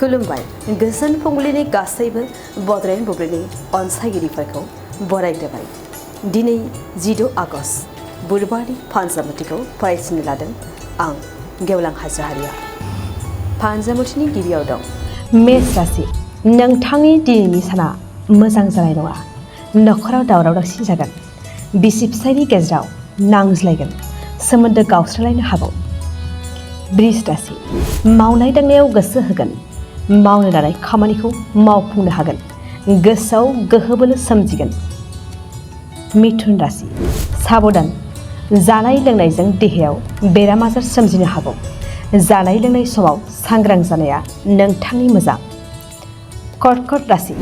खुलुमबाय गोजोन फुंबिलिनि गासैबो बड'लेण्ड बुब्लिनि अनसायगिरिफोरखौ बरायदेरबाय। दिनै 16 आगस्ट बुधबारनि फानजामुथिखौ फरायसिनो लादों आं गेवलां हाजोहारिया। फानजामुथिनि गिबियाव दं मेष राशि। नोंथांनि दिनैनि साना मोजां जानाय नङा। नखराव दावराव दावसि जागोन। बिसि फिसायनि गेजेराव नांज्लायगोन। सोमोन्दो गावस्रालायनो हागौ। वृष राशि। मावनाय दांनायाव गोसो होगोन। मावनो लानाय खामानिखौ मावफुंनो हागोन। गोसोआव गोहो बोलो सोमजिगोन। मिथुन राशि। साबधान, जानाय लोंनायजों देहायाव बेराम आजार सोमजिनो हागौ। जानाय लोंनाय समाव सांग्रां जानाया नोंथांनि मोजां। कर्कट राशि।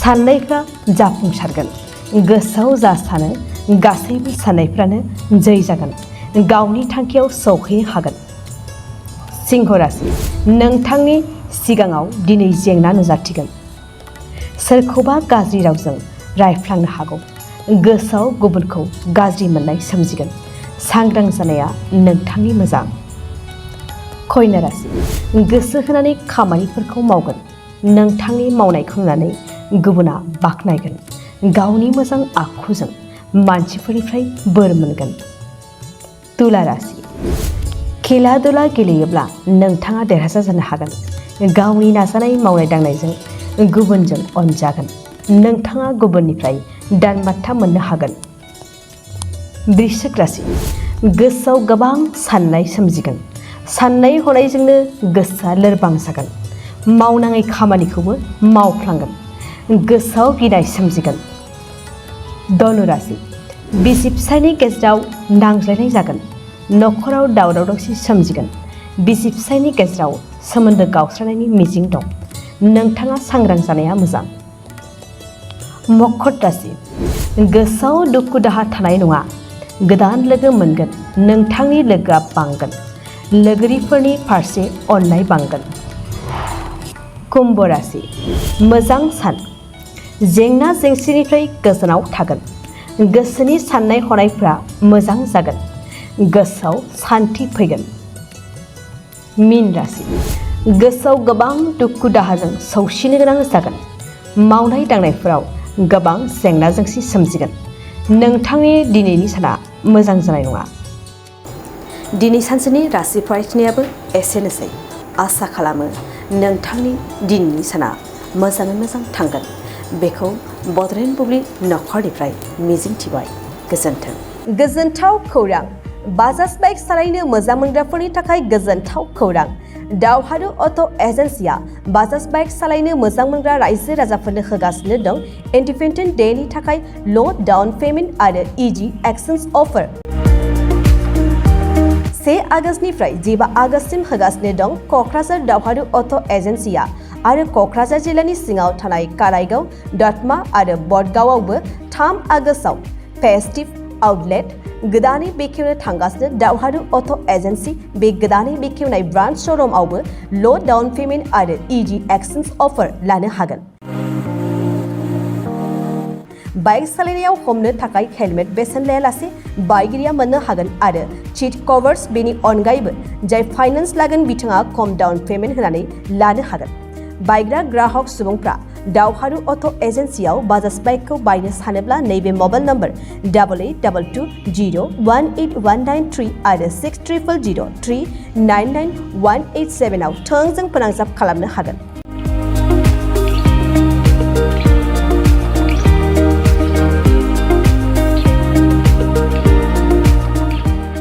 साननायफ्रा जाफुंसारगोन। गोसोआव जा सानो गासैबो साननायफ्रानो जै जागोन। गावनि थांखियाव सौहैनो हागोन। सिंह राशि। नोंथांनि सिगाङाव दिनै जेंना नुजाथिगोन। सोरखौबा गाज्रि रावजों रायफ्लांनो हागौ। गोसोआव गुबुनखौ गाज्रि मोननाय सोमजिगोन। सांग्रां जानाया नोंथांनि मोजां। कन्या राशि। गोसो होनानै खामानिफोरखौ मावगोन। नोंथांनि मावनायखौ नुनानै गुबुना बाख्नायगोन। गावनि मोजां आखुजों मानसिफोरनिफ्राय बोर मोनगोन। तुला राशि। खेला दुला गेलेयोब्ला नोंथाङा देरहासार जानो हागोन। गावनि नाजानाय मावनाय दांनायजों गुबुनजों अनजागोन। नोंथाङा गुबुननिफ्राय दानबान्था मोननो हागोन। वृश्चिक राशि। गोसोआव गोबां साननाय सोमजिगोन। साननाय हनायजोंनो गोसोआ लोरबां जागोन। मावनाङै खामानिखौबो मावफ्लांगोन। गोसोआव गिनाय सोमजिगोन। धनु राशि। बिसि फिसायनि गेजेराव नांज्लायनाय जागोन। नखराव दावराव दावसि सोमजिगोन। बिसि फिसायनि गेजेराव सोमोन्दो गावस्रानायनि मिजिं दं। नोंथाङा सांग्रां जानाया मोजां। मकर राशि। गोसोआव दुखु दाहा थानाय नङा। गोदान लोगो मोनगोन। नोंथांनि लोगोआ बांगोन। लोगोरिफोरनि फारसे अननाय बांगोन। कुम्भ राशि। मोजां सान। जेंना जेंसिनिफ्राय गोजानाव थागोन। गोसोनि साननाय हनायफ्रा मोजां जागोन। गोसोआव सान्थि फैगोन। मीन राशि। गोसोआव गोबां दुखु दाहाजों सौसिनो गोनां जागोन। मावनाय दांनायफोराव गोबां जेंना जेंसि सोमजिगोन। नोंथांनि दिनैनि साना मोजां जानाय नङा। दिनै सानसेनि राशि फरायथिनायाबो एसेनोसै। आसा खालामो नोंथांनि दिनैनि साना मोजाङै मोजां थांगोन। बेखौ बड'लेण्ड बुब्लि नखरनिफ्राय मिजिंथिबाय। गोजोन्थों। गोजोनथाव खौरां। बाजाज बाइक सालायनो मोजां मोनग्राफोरनि थाखाय गोजोनथाव खौरां। दावहारु अट' एजेन्सिया बाजाज बाइक सालायनो मोजां मोनग्रा रायजो राजाफोरनो होगासिनो दं इन्डिपेन्डेन्ट डेनि थाखाय ल' डाउन पेमेन्ट आरो इजि एक्सचेन्ज अफार। 1 आगस्तनिफ्राय 15 आगस्तसिम होगासिनो दं क'क्राझार दावहारु अट' एजेन्सिया आरो क'क्राझार जिल्लानि सिङाव थानाय काराइगाव, दतमा आरो बडगावआवबो 3 आगस्टआव फेस्टिभ आउटलेट गोदानै बेखेवनो थांगासिनो दावहारु अट' एजेन्सि। बे गोदानै बेखेवनाय ब्रान्च श'रुमआवबो ल' डाउन पेमेन्ट आरो इजि एक्सचेन्ज अफार लानो हागोन। बाइक सालायनायाव हमनो थाखाय हेलमेट बेसेन लायालासे बाइगिरिया मोननो हागोन आरो सीट कभार्स। बेनि अनगायैबो जाय फाइनेन्स लागोन बिथाङा खम डाउन पेमेन्ट होनानै लानो हागोन। बायग्रा ग्राहक सुबुंफ्रा दावहारु अट' एजेन्सियाव बाजाज बाइकखौ बायनो सानोब्ला नैबे मबाइल नम्बर 8822018193 आरो 600003991187 आव थोंजों फोनांजाब खालामनो हागोन।